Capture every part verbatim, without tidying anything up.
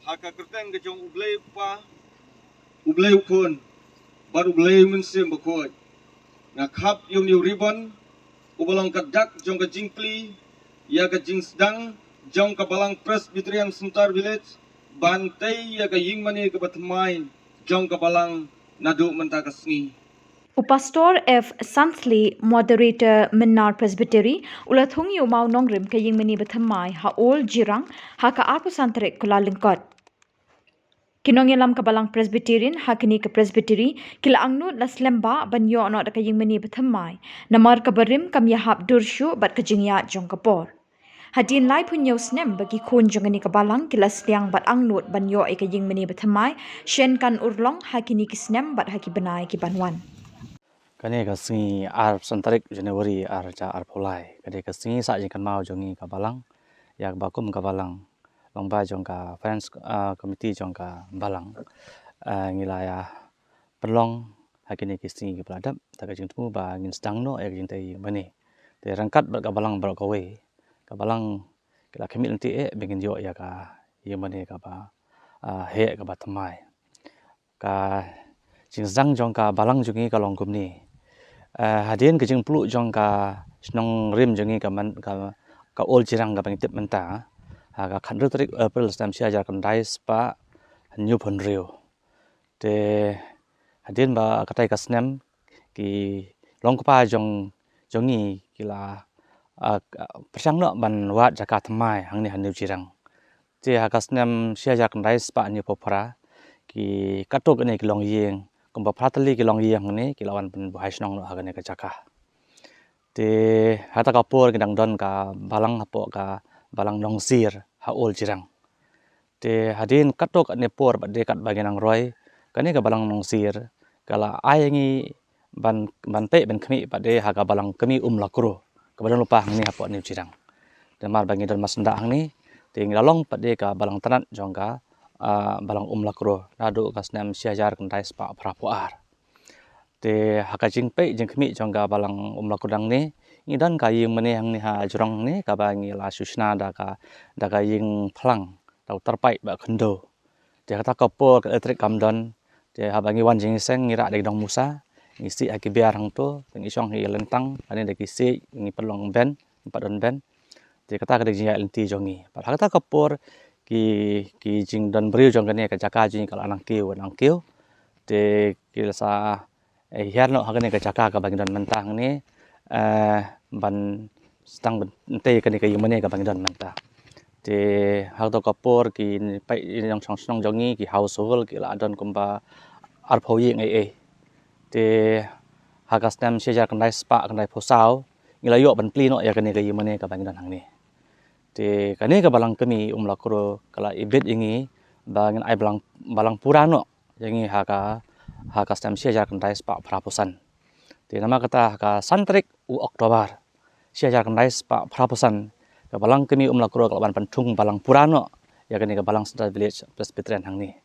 Ha ka kyrteng ka jong U Blei U Kpa, U Blei U Khun bad U Blei U Mynsiem Bakhuid, nga khap ïa une u ribbon uba long ka dak jong ka jingplie ïa ka jingsdang jong ka Balang Presbyterian Syntar Village ban tei ïa ka ïingmane kaba thymmai jong ka Balang naduh mynta ka sngi. U Pastor F Santhli, Moderator Mynnar Presbytery, u la thung ïa u mawnongrim ka ïingmane bathymmai ha Old Jirang ha ka arphew san tarik Kyllalyngkot. Ki nongïalam ka Balang Presbyterian ha kane ka Presbytery ki la angnud la slem bha ban ïoh noh da ka ïingmane bathymmai namar ka barim kam ïahap dur shuh bad ka jingïaid jong ka por. Hadien laiphew hynñiew snem ba ki khun jong kane ka Balang ki la sdiang bad angnud ban ïoh ïa ka ïingmane bathymmai, shen kan urlong ha kine ki snem bad ha ki bnai ki ban wan. Kane ka sngi arphew san tarik January arhajar arphew lai, kane ka sngi sah jingkynmaw jong ngi ka Balang, ïa kaba kum ka Balang, lyngba jong ka Finance Committee jong ka Balang, ngi la ïa pynlong ha kine ki sngi kiba la dep da ka jingthmu ba ngin sdang noh ïa ka jingtei ïingmane. Te ryngkat bad ka Balang baroh kawei, ka Balang ki la khmih lynti eh ba ngin ïoh ïa ka ïingmane kaba heh kaba thymmai. Ka jingsdang jong ka Balang jong ngi ka long kumne. Hadien ka jingpluh jong ka shnong rim jong ngi ka, ka Old Jirang kaba ngi tip mynta, ha ka khathynriew tarik April snem shi hajar khyndai spah hynñiewphew hynriew. Te hadien ba katai ka snem, ki long kpa jong, jong ngi ki la pyrshang noh ban wad jaka thymmai hangne ha New Jirang. Te ha ka snem shi hajar khyndai spah hynñiewphew phra, ki katto katne ki longïing, kumba phra tylli ki longïing hangne ki la wan pynbuhai shnong noh ha kane ka jaka. Te hata ka por ki dang don ka Balang hapoh ka Balang Nongsir ha Old Jirang. Te hadien katto katne por bad de katba ngi nang roi, kane ka Balang Nongsir ka la ai ngi ban, ban peit ban khmih bad de ha ka Balang Kmie Umlakro kaba don lypa hangne hapoh New Jirang. Te namar ba ngi don masen da hangne, te ngi la long pat de ka Balang Tnat jong ka Balang Umlakro naduh ka snem shi hajar khyndai spah phraphew ar. Te ha ka jingpeit jingkhmih jong ka Balang Umlakro hangne, ngi don ka ïingmane hangne ha jrong hangne kaba ngi la shu shna da ka, da ka ïing phlang, da u tyrpait ba khyndew. Te kata ka por ka elektrik kam don. Te haba ngi wan jingïaseng ngi rah da ki dong musa, ngi sih ha ki biar hangto, te ngi shong ha ki lyntang, hangne da ki siej, ngi pynlong ben, ngi pat don ben. Te kata ka dei ka jingïaid lynti jong ngi. Bad ha kata ka por ki, ki jingdon briew jong kane ka jaka jong ngi ka la nang kiew, nang kiew. Te ki la sa hiar noh ha kane ka jaka kaba ngi don mynta hangne, ban sdang ban tei kane ka ïingmane kaba ngi don mynta. Te ha kato ka por ki peit nongshong shnong jong ngi, ki household, ki la don kumba arphew ïing ei ei. Te ha ka snem shi hajar khyndai spah khyndaiphew saw ngi la ïoh ban plie noh ïa kane ka ïingmane kaba ngi don hangne. Te kane ka Balang Kmie Umlakro ka la ibit ïa ngi ba ngin ai balang, balang pura noh ïa ngi ha ka, ha ka snem shi hajar khyndai spah phraphew san. Te namar kata ha ka san tarik u October shi hajar khyndai spah phraphew san, ka Balang Kmie Umlakro ka la wan pynthung balang pura noh ïa kane ka Balang Syntar Village Presbyterian hangne.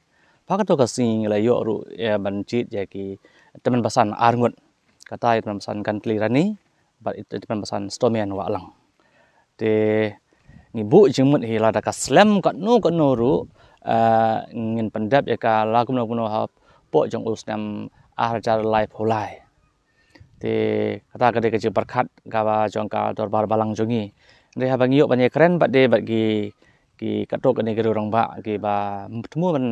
Ha kato ka sngi ngi la ïoh ruh ïa ban jied ïa ki tymmen basan arngut. Kata ïa tymmen basan Gantli Rani bad ïa tymmen basan Stomian Wahlang. Te ngi buh jingmut hi lada ka slem katno katno ruh, ngin pyndep ïa ka la kumno kumno hapoh jong u snem arhajar laiphew lai. Te kata ka dei ka jingpyrkhat kaba jong ka dorbar balang jong ngi. Hynrei haba ngi ïoh ban ïakren bad de bad ki, ki katto katne ki rangbah kiba thmu ban,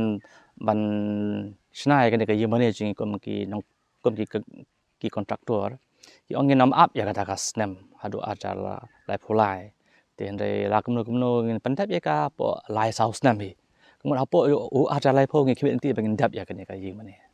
ban shna ïa kane ka ïingmane jong ngi kum ki nong, kum ki, ki kontraktor, ki ong ngin ym ap ïa kata ka snem haduh arhajar laiphew lai. Te hynrei la kumno kumno ngin pyndep ïa ka hapoh lai saw snem hi. Ka mut hapoh u arhajar laiphew ngi khmih lynti ba ngin dep ïa kane ka ïingmane.